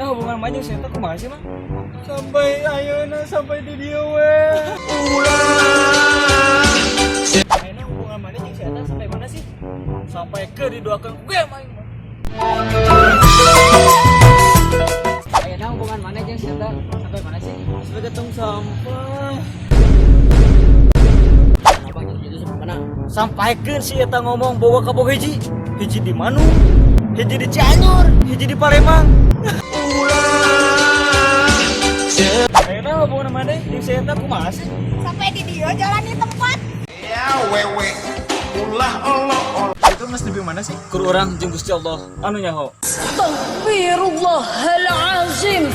Ayeuna hubungan maneh jeung si eta kumaha sih, Mang? Sampai ayeuna sampai di dieu we. Ayeuna hubungan maneh jeung si eta sampai mana sih? Sampai ke didoakeun ku ge main mah. Ayeuna hubungan maneh jeung si eta sampai mana sih? Sampai ke tong sampah. Abang jadi itu sampai mana? Sampaikan si eta ngomong boga kabogoh hiji. Hiji di Manung, hiji di Cianjur, hiji di Palembang. Ayeuna hubungan maneh jeung si eta kumaha sih? Sampai di dia jalan di tempat. Itu mas di mana sih? Kur urang jeung Gusti Allah anu nyaho. Astaghfirullahalazim.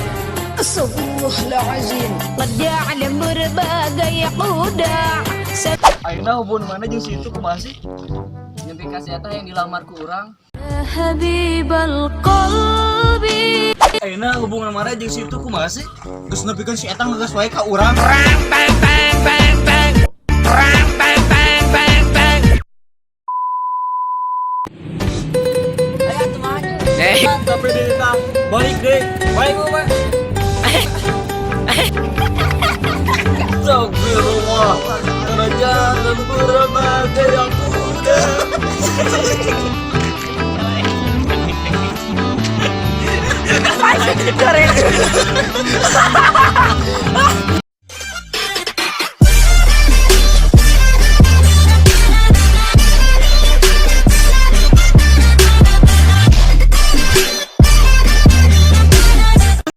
Astagfirullahalazim. Qad ya'lam berbagai kuda. Ayeuna hubungan maneh jeung si itu kumaha sih? Nyampe ka si eta yang dilamar ku urang. Habibal qalbi. Ayeuna hubungan maneh jeung si itu kumaha sih? Geus nepikeun si eta ngegas wae ka urang. Ayo atuh mah. Tapi di balik deh, balik gue, Pak. Astagfirullah, kerajaan berbagai yang kuda.